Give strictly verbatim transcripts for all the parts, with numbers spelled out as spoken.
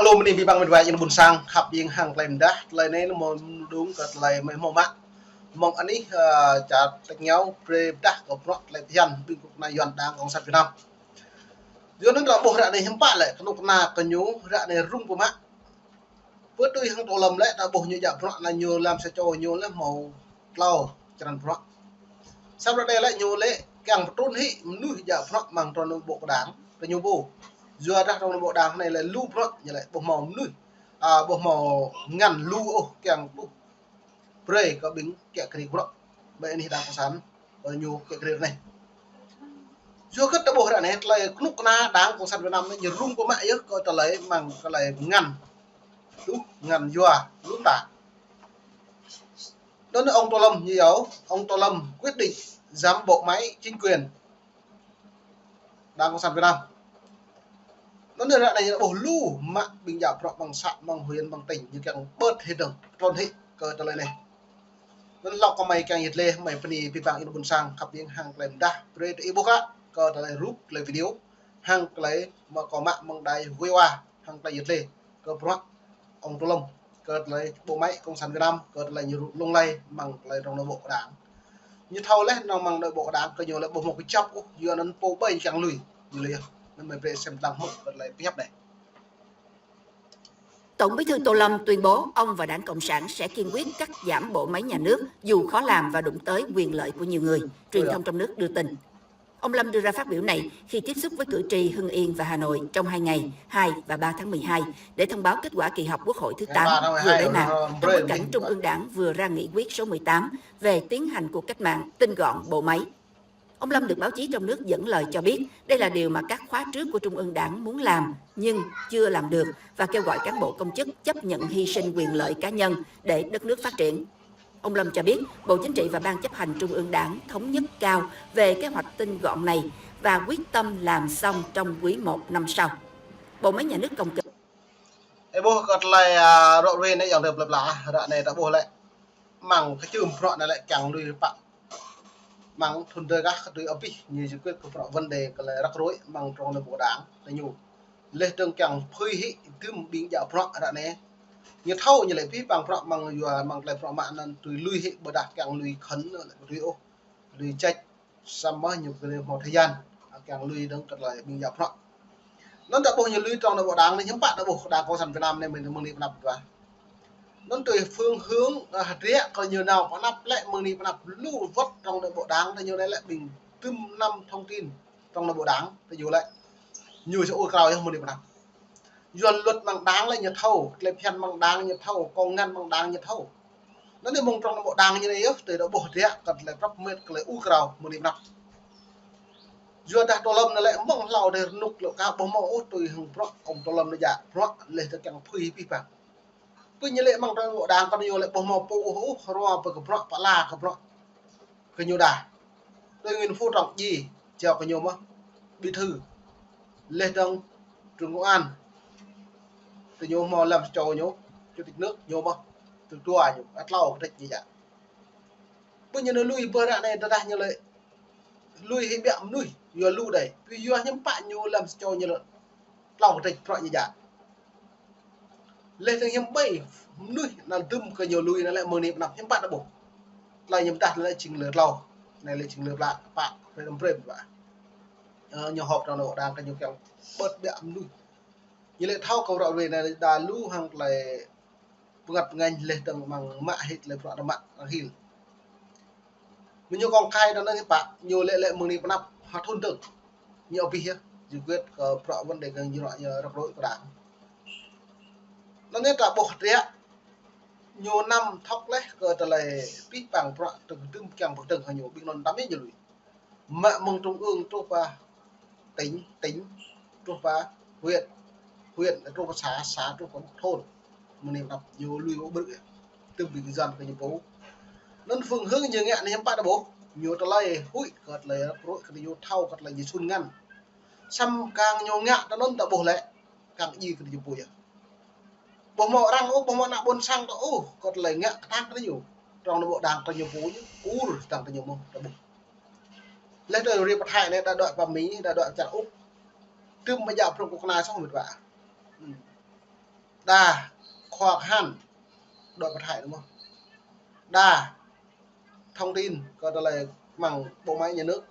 Ơ, mơ̆ng anai abih bang met wa ayŏng adơi ƀuôn sang, khăp jing hăng tơlơi pơdah, tơlơi anai lĕ mơ̆ng đŭng kơ tơlơi mơ̆ng hmâo mă. Mơ̆ng anih, ơ, čar tač rơngiao, brơi pơdah kơ bruă tơlơi phiăn, ƀing kơnuk kơna Yuan Đảng Cộng sản Việt Nam. Yua anŭn ta ƀuh ră anai hiư̆m pă lĕ, kơnuk kơna kơ ñu, ră anai rŭng pơmă. Pơ tui hăng Tô Lâm lĕ, ta ƀuh ñu djă bruă anai ñu lăm sa čô ñu lĕ hmâo klâo črăn bruă. Samơ̆ ră anai lĕ ñu lĕ kiăng pơtrŭn hĭ mơnuih djă bruă mơ̆ng trong nội bộ đảng, kơ ñu pô. Yua dah trong nội bộ đảng anai lĕ lu bruă, ñu lĕ ƀu hmâo mơnuih, a, ƀu hmâo ngăn lu ôh kiăng tuh brơi kơ ƀing kiă kriê bruă. Ƀơi anih Đảng Cộng sản, ơ, ñu kiă kriê anai. Yua kơ ta ƀuh ră anai, tơlơi kơnuk kơna Đảng Cộng sản Việt Nam anai ñu rŭng pơmă yơh kơ tơlơi mơ̆ng tơlơi ngăn. Tuh, ngăn yua, lu ta. Anŭn ông Tô Lâm ñu yua, ông Tô Lâm quyết định giảm bộ máy chính quyền Đảng Cộng sản Việt Nam. Anŭn ră anai ñu ƀuh lu mă ƀing djă bruă mơ̆ng să, mơ̆ng huyện, mơ̆ng tỉnh, ñu kiăng ƀơ̆t hĭ dơ̆ng, trŭn hĭ kơ tơlơi anai. Anŭn hlâo kơ mơi kiăng yit lĕ, mơi bơni abih bang ayŏng adơi ƀuôn sang, khăp jing hăng tơlơi pơdah, brơi tơ ih ƀuh kơ tơlơi rup, tơlơi video, hăng tơlơi mă kơ mă mơ̆ng đài vui wa, hăng tơlơi yit lĕ kơ bruă ông Tô Lâm, kơ tơlơi bộ máy Cộng sản Việt Nam, kơ tơlơi ñu lung lay mơ̆ng tơlơi trong nội bộ đảng. Ñu thâo lĕ, nong mơ̆ng nội bộ đảng kơ ñu lĕ ƀu hmâo kơjăp ôh, yua anŭn pô ƀai kiăng lui, ñu lui yơh. Anŭn mơi brơi sem lăng hmư̆ kơ tơlơi pơhiăp anai. Tổng Bí thư Tô Lâm tuyên bố ông và Đảng Cộng sản sẽ kiên quyết cắt giảm bộ máy nhà nước dù khó làm và đụng tới quyền lợi của nhiều người, truyền thông trong nước đưa tin. Ông Lâm đưa ra phát biểu này khi tiếp xúc với cử tri Hưng Yên và Hà Nội trong hai ngày, hai và ba tháng mười hai, để thông báo kết quả kỳ họp Quốc hội thứ tám vừa bế mạc, trong bối cảnh Trung ương Đảng vừa ra nghị quyết số mười tám về tiến hành cuộc cách mạng, tinh gọn bộ máy. Ông Lâm được báo chí trong nước dẫn lời cho biết đây là điều mà các khóa trước của Trung ương Đảng muốn làm nhưng chưa làm được và kêu gọi cán bộ công chức chấp nhận hy sinh quyền lợi cá nhân để đất nước phát triển. Ông Lâm cho biết Bộ Chính trị và Ban Chấp hành Trung ương Đảng thống nhất cao về kế hoạch tinh gọn này và quyết tâm làm xong trong quý một năm sau. Bộ máy nhà nước công cập Ơ, ƀuh kơ tơlơi, a, rŏ ruai anai ayŏng adơi plơi pla, ră anai ta ƀuh lĕ. Mơ̆ng kơ čưm bruă anai lĕ kiăng lui pă. Mơ̆ng thŭn dơi kah kơ tui abih, ñu yua kơ bruă vấn đề kơ lĕ răk rôi, mơ̆ng trong nội bộ đảng, ta ñu. Leh dơ̆ng kiăng phơi hĭ tơm ƀing djă bruă ră anai. Ñu thâo ñu lĕ abih bang bruă mơ̆ng yua mơ̆ng tơlơi bruă mă anŭn tui lui hĭ ƀôdah kiăng lui khŏn lĕ tui ôh. Lui čăč samơ̆ ñu kơ lĕ hmâo thời gian, a, kiăng lui dơ̆ng kơ tơlơi ƀing djă bruă. Anŭn ta ƀuh ñu lui trong nội bộ đảng anai hiư̆m pă ta ƀuh Đảng Cộng sản Việt Nam anai mơ̆ng, mơ̆ng anai pơanăp dua. Anŭn tui phương hướng, a, hơdră kơ ñu nao pơanăp lĕ mơ̆ng anai pơanăp lu wơ̆t trong nội bộ đảng ta ñu lĕ ƀing tơm năm thông tin trong nội bộ đảng ta ñu lĕ. Ñu sa ur krao yơh mơ̆ng anai pơanăp. Yua luật mơ̆ng đảng lĕ ñu thâo, tơlơi phiăn mơ̆ng đảng ñu thâo, kông ngăn mơ̆ng đảng ñu thâo. Anŭn anai mơ̆ng trong nội bộ đảng ñu anai yơh, tui ta ƀuh hơdră kơ tơlơi prăp met kơ tơlơi ur krao mơ̆ng anai pơanăp. Yua dah Tô Lâm anai lĕ mơ̆ng hlâo dêh rơnŭk lĕ kah ƀu hmâo ôh tui hăng bruă ông Tô Lâm anai djă bruă leh tơ kiăng phơi abih bang. Pơ ñu lĕ mơ̆ng trong nội bộ đảng kơ ñu lĕ ƀu hmâo pô ôh, ôh, rua pơ kơ bruă, pơala kơ bruă. Kơ ñu đa. Tui Nguyễn Phú Trọng ji, jao kơ ñu mơ̆n. Bí thư. Leh dơ̆ng trưởng công an. Tơ ñu hmâo lăm sa čô ñu, chủ tịch nước ñu mơ̆n. Tơ dua ñu, a tlâo kơ tĕč ñu djă. Pơ ñu anai lui pơ ră anai tơdah ñu lĕ lui hĭ ƀiă mơnuih, yua lu đơi. Pơ yua hiư̆m pă ñu lăm sa čô ñu lĕ tlâo kơ tĕč bruă ñu djă. Leh dơ̆ng hiư̆m ƀai mơnuih anŭn tơm kơ ñu lui anŭn lĕ mơ̆ng anai pơanăp hiư̆m pă ta ƀuh. Tơlơi ñu pơdah anŭn lĕ jing lơ tlâo. Anai lĕ jing lơ pla, pă, brơi đăm brơi pă. Ơ, ñu họp trong nội bộ đảng kơ ñu kiăng ƀơ̆t ƀiă mơnuih. Ñu lĕ thâo kơ rŏ ruai anai đa lu hăng tơlơi pơngăt pơngañ leh dơ̆ng mơ̆ng mă hĭ tơlơi bruă rơmă răng hil. Mơ̆ ñu kông khai anŭn hiư̆m pă, ñu lĕ lĕ mơ̆ng anai pơanăp ha thŭn dơ̆ng. Ñu abih yơh, giải quyết kơ bruă vấn đề kơ ñu rŏ, ñu răk rôi kơ đảng. Anŭn anai ta ƀuh hơdră, ñu năm thŏk leh kơ tơlơi abih bang bruă tơ̆ng tơ̆m kiăng pơkơdơ̆ng hăng ñu ƀing anŭn tơm yơh ñu lui. Mă mơ̆ng trung ương truh pơ tỉnh, tỉnh truh pơ huyện, huyện truh pơ xã, xã truh pơ thôn. Mơ̆ng anai pơanăp ñu lui ƀu brơi. Tơm ƀing dân kơ ñu pô. Anŭn phương hướng ñu ngă anai hiư̆m pă ta ƀuh. Ñu tơlơi huĭ kơ tơlơi răk rôi kơ ñu thâo kơ tơlơi ñu sun ngăn. Samơ̆ kiăng ñu ngă tơ anŭn ta ƀuh lĕ. Kiăng djai kơ ñu pô yơh. Ƀu hmâo arăng ôh, ƀu hmâo ană ƀôn sang ta ôh, kơ tơlơi ngă kơtang kơ ñu. Trong nội bộ đảng kơ ñu pô ñu, ur kơtang kơ ñu mơ̆n, ta ƀuh. Leh tơ ri pơthai anai đa đuaĭ pơ Mi, đa đuaĭ čar Úc. Tơm mơ̆ djă prŏng kơ kơna soh mĕt wa. Hmm. Đa, khua khan, đuaĭ pơthai mơ̆n. Đa, thông tin, kơ tơlơi mơ̆ng bộ máy nhà nước,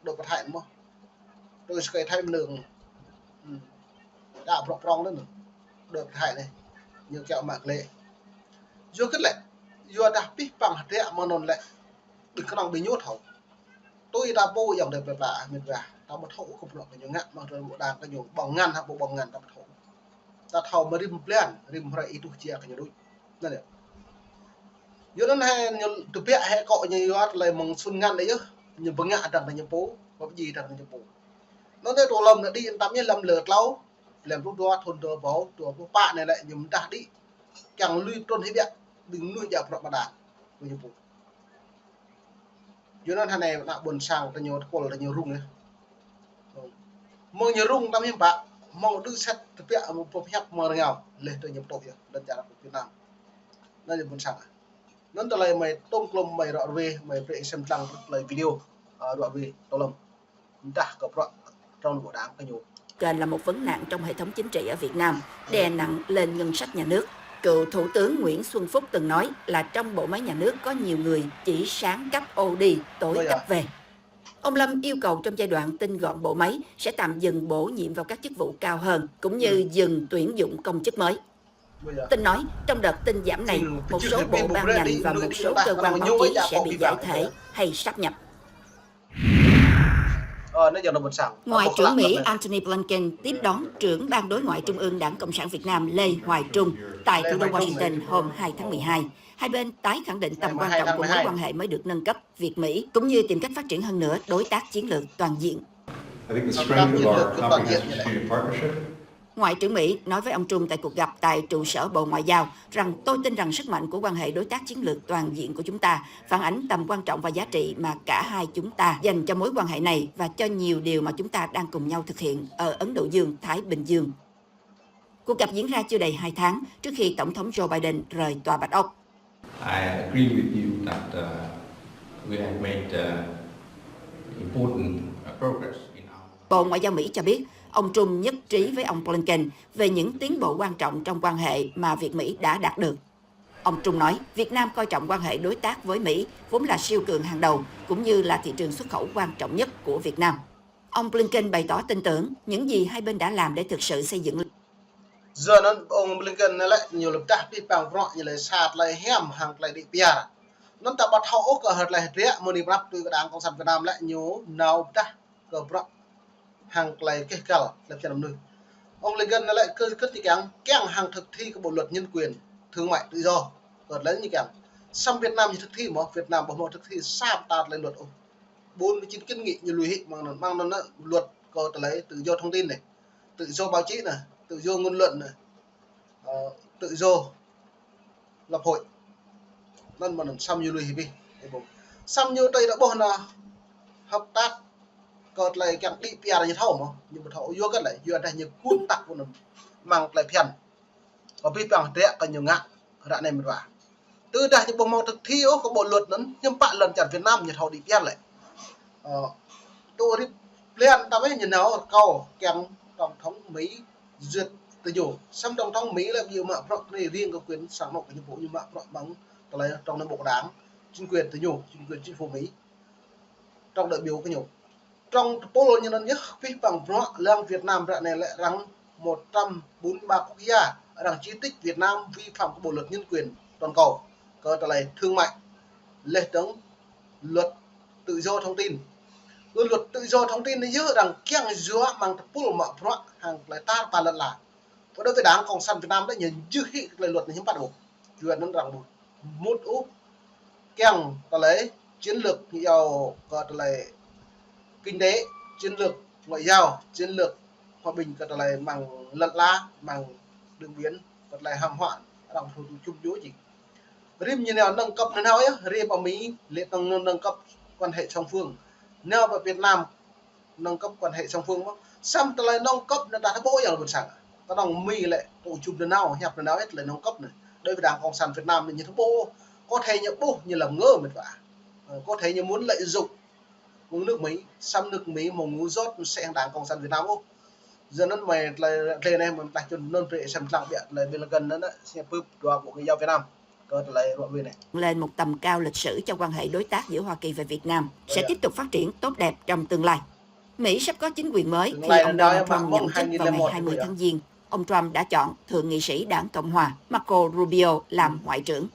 đuaĭ pơthai mơ̆n. Tui sơkai thai mơnơ̆ng. Đa prŏng prŏng anŭn, đuaĭ pơthai anai. Ñu kiaŏ mă klĕ. Yua kơ lĕ, yua dah pih păng hơdră mơ̆n anŭn lĕ. Ƀing kơnơ̆ng ƀing ñu thâo. Tui ta pô yŏng dêh pơpă, mĭt wa. Ta ƀu thâo kơ bruă kơ ñu ngă, mă tơlơi ƀu đang kơ ñu ƀơ̆ng ngăn, hă ƀu ƀơ̆ng ngăn, ta ƀu thâo. Ta thâo mă rĭm blan, rĭm hrơi ih tuh jia kơ ñu đôč. Anŭn yơh. Yua anŭn hĕ ñu tơbiă hĕ kơ ñu yua tơlơi mơ̆ng sun ngăn đôč yơh. Ñu bơngă dăng kơ ñu pô, pơpơjing dăng kơ ñu pô. Anŭn tơlơi tơlơi mơ̆ng anai đĭ tam yơh lăm lơ klâo, lăm pluh dua thun dua rơbâo dua pluh pă anai lĕ ñu mơdah đĭ. Kiăng lui trôn hĭ biă, ƀing mơnuih djă bruă ƀu đang kơ ñu pô. Yua anŭn hơnai ană ƀôn sang tơ ñu tơpul tơ ñu rŭng yơh. Mơ̆ng ñu rŭng tam hiư̆m pă, mơ̆ng đư̆ sĕt tơbiă mơ̆ng pơhiăp mơ̆ng rơngiao, leh tơ ñu pơtŭ yơh, lŏn čar Việt Nam. Anŭn yơh ƀôn sang. Anŭn tơlơi mơi tŏng klŏm mơi ră ruai, mơi brơi sem lăng tơlơi video, a, ră ruai tơlơi mơdah kơ bruă trong bộ đảng kơ ñu. Là một vấn nạn trong hệ thống chính trị ở Việt Nam, đè nặng lên ngân sách nhà nước. Cựu Thủ tướng Nguyễn Xuân Phúc từng nói là trong bộ máy nhà nước có nhiều người chỉ sáng cấp ô đi, tối cấp về. Ông Lâm yêu cầu trong giai đoạn tinh gọn bộ máy sẽ tạm dừng bổ nhiệm vào các chức vụ cao hơn, cũng như dừng tuyển dụng công chức mới. Tin nói, trong đợt tinh giảm này, một số bộ ban ngành và một số cơ quan báo chí sẽ bị giải thể hay sáp nhập. Ngoại trưởng Mỹ Antony Blinken tiếp đón trưởng ban đối ngoại trung ương Đảng Cộng sản Việt Nam Lê Hoài Trung tại thủ đô Washington hôm hai tháng mười hai. Hai bên tái khẳng định tầm quan trọng của mối quan hệ mới được nâng cấp Việt Mỹ, cũng như tìm cách phát triển hơn nữa đối tác chiến lược toàn diện. I think the strength of our comprehensive strategic partnership. Ngoại trưởng Mỹ nói với ông Trung tại cuộc gặp tại trụ sở Bộ Ngoại giao rằng: "Tôi tin rằng sức mạnh của quan hệ đối tác chiến lược toàn diện của chúng ta phản ánh tầm quan trọng và giá trị mà cả hai chúng ta dành cho mối quan hệ này và cho nhiều điều mà chúng ta đang cùng nhau thực hiện ở Ấn Độ Dương, Thái Bình Dương." Cuộc gặp diễn ra chưa đầy hai tháng trước khi Tổng thống Joe Biden rời Tòa Bạch Ốc. I agree with you that, uh, we have made, uh, important, uh, progress in our... Bộ Ngoại giao Mỹ cho biết, ông Trump nhất trí với ông Blinken về những tiến bộ quan trọng trong quan hệ mà Việt Mỹ đã đạt được. Ông Trump nói, Việt Nam coi trọng quan hệ đối tác với Mỹ, vốn là siêu cường hàng đầu, cũng như là thị trường xuất khẩu quan trọng nhất của Việt Nam. Ông Blinken bày tỏ tin tưởng những gì hai bên đã làm để thực sự xây dựng. Yua anŭn ông Blinken anai lĕ ñu lăp dah pih păng bruă ñu lĕ sa tơlơi hiam hăng tơlơi đĭ piar. Anŭn ta ƀu thâo ôh kơ hơdră tơlơi hơdră mơ̆ng anai prăp tui kơ Đảng Cộng sản Việt Nam lĕ ñu nao dah kơ bruă hăng tơlơi keh kăl lĕ phiăn mơnuih. Ông Blinken anai lĕ kơ kơ ti kiăng kiăng hăng thực thi kơ bộ luật nhân quyền, thương mại tự do. Kơ tơlơi ñu kiăng. Samơ̆ Việt Nam ñu thực thi mơ̆, Việt Nam ƀu hmâo thực thi sa pơtao tơlơi luật ôh. Bốn mươi chín kiến nghị ñu lui hĭ mơ̆ng anŭn, mơ̆ng anŭn luật kơ tơlơi tự do thông tin anai, tự do báo chí anai, tự do ngôn luận anai, ờ, tự do lập hội. Anŭn mơ̆n anŭn samơ̆ ñu lui hĭ bih. Samơ̆ ñu tui ta ƀuh anai hợp tác kơ tơlơi kiăng đĭ piar ñu thâo mơ̆, ñu ƀu thâo yua kơ tơlơi, yua dah ñu kŭn tăk kơ anŭn mơ̆ng tơlơi phiăn. Kơ pih păng hơdră kơ ñu ngă ră anai mĭt wa. Tơdah ñu ƀu hmâo thực thi ôh kơ bộ luật anŭn, hiư̆m pă lŏn čar Việt Nam ñu thâo đĭ piar lĕ. Ơ, tui rĭm blan ta ƀuh ñu nao rơkâo kiăng Tổng thống Mỹ duyệt tơ ñu. Samơ̆ Tổng thống Mỹ lĕ ƀu djơ̆ mă bruă kơ anai, riêng kơ quyền sang anô̆ kơ ñu pô ñu mă bruă mơ̆ng tơlơi trong nội bộ đảng, chính quyền tơ ñu, chính quyền chính phủ Mỹ. Trong đại biểu kơ ñu. Trong tơpul ñu anŭn yơh pih păng bruă lăng Việt Nam ră anai lĕ arăng một trăm bốn mươi ba quốc gia, arăng chỉ trích Việt Nam vi phạm kơ bộ luật nhân quyền toàn cầu, kơ tơlơi thương mại, leh dơ̆ng luật tự do thông tin. Kơ luật tự do thông tin anai yơh arăng kiăng yua mơ̆ng tơpul mă bruă hăng tơlơi tar pơpă lŏn ala. Pơ đối với Đảng Cộng sản Việt Nam lĕ ñu jưh hĭ tơlơi luật anai hiư̆m pă ƀu. Yua anŭn arăng ƀu mŭt ôh kiăng tơlơi chiến lược ñu iâu kơ tơlơi kinh tế, chiến lược ngoại giao, chiến lược hòa bình kơ tơlơi mơ̆ng lŏn ala, mơ̆ng đường biển, kơ tơlơi hàng hóa, arăng ƀu thâo tŭ jum ñu ôh. Rĭm ñu nao nâng cấp nanao yơh, rĭm pơ Mỹ lĕ nâng, nâng cấp quan hệ song phương. Nao pơ Việt Nam nâng cấp quan hệ song phương mơ̆. Samơ̆ tơlơi nâng cấp anŭn ta thâo ƀuh yơh ƀôn sang. Kơnơ̆ng Mỹ lĕ tŭ jum nanao, hiăp nanao yơh tơlơi nâng cấp anai. Đối với Đảng Cộng sản Việt Nam anai ñu thâo ƀuh. Có thể ñu ƀuh, ñu lăm ngơ mĭt wa. Ờ, có thể ñu muốn lợi dụng mơ̆ng nước Mỹ, samơ̆ nước Mỹ mơ̆ng ngũ jot mơsĕ hăng Đảng Cộng sản Việt Nam ôh. Yua anŭn mơ̆ tơlơi, tơlơi anai mơ̆ tơlơi čun anŭn brơi sem lăng biă tơlơi ƀơi lŏn anŭn, sĭt pơp dua Bộ Ngoại giao Việt Nam kơ tơlơi ruă ƀơi anai. Lên một tầm cao lịch sử cho quan hệ đối tác giữa Hoa Kỳ và Việt Nam sẽ tiếp tục phát triển tốt đẹp trong tương lai. Mỹ sắp có chính quyền mới khi ông Donald Trump nhậm chức vào ngày hai mươi tháng Giêng. Ông Trump đã chọn Thượng nghị sĩ Đảng Cộng hòa Marco Rubio làm Ngoại trưởng.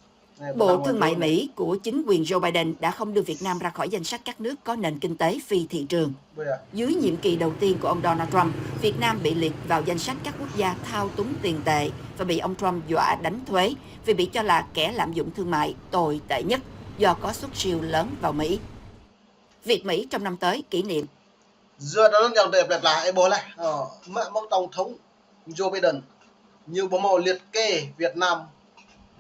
Bộ Thương mại Mỹ của chính quyền Joe Biden đã không đưa Việt Nam ra khỏi danh sách các nước có nền kinh tế phi thị trường. Dưới nhiệm kỳ đầu tiên của ông Donald Trump, Việt Nam bị liệt vào danh sách các quốc gia thao túng tiền tệ và bị ông Trump dọa đánh thuế vì bị cho là kẻ lạm dụng thương mại tồi tệ nhất do có xuất siêu lớn vào Mỹ. Việc Mỹ trong năm tới kỷ niệm Yua anŭn yang tơlơi plơi pla, ih ƀuh laih, ơ, mă mơ̆ng Tổng thống Joe Biden, ñu ƀu hmâo liệt kê Việt Nam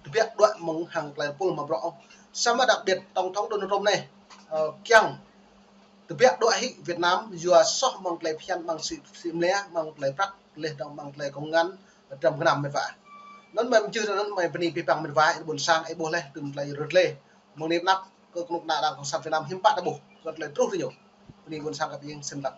tơbiă đuaĭ mơ̆ng hăng tơlơi pul mă bruă ôh. Samơ̆ đặc biệt Tổng thống Donald Trump anai, ơ, kiăng tơbiă đuaĭ hĭ Việt Nam, yua soh mơ̆ng tơlơi phiăn mơ̆ng sĭ, sĭ mlĕ, mơ̆ng tơlơi prăk, laih dơ̆ng mơ̆ng tơlơi kông ngăn, dram gơnam mĕt wa. Anŭn mơ̆ mơjưh anŭn mơ̆ bơni pơpă mĕt wa, ih ƀôn sang, ih ƀuh laih, tơm tơlơi rơ̆t lĕ. Mơ̆ng anai pơ anăp, kơ kơnuk kơna Đảng Cộng sản Việt Nam hiư̆m pă ta ƀuh, kơ tơlơi truh tơ ñu. Bơni ƀôn sang kơ pơying, sĭt lăng.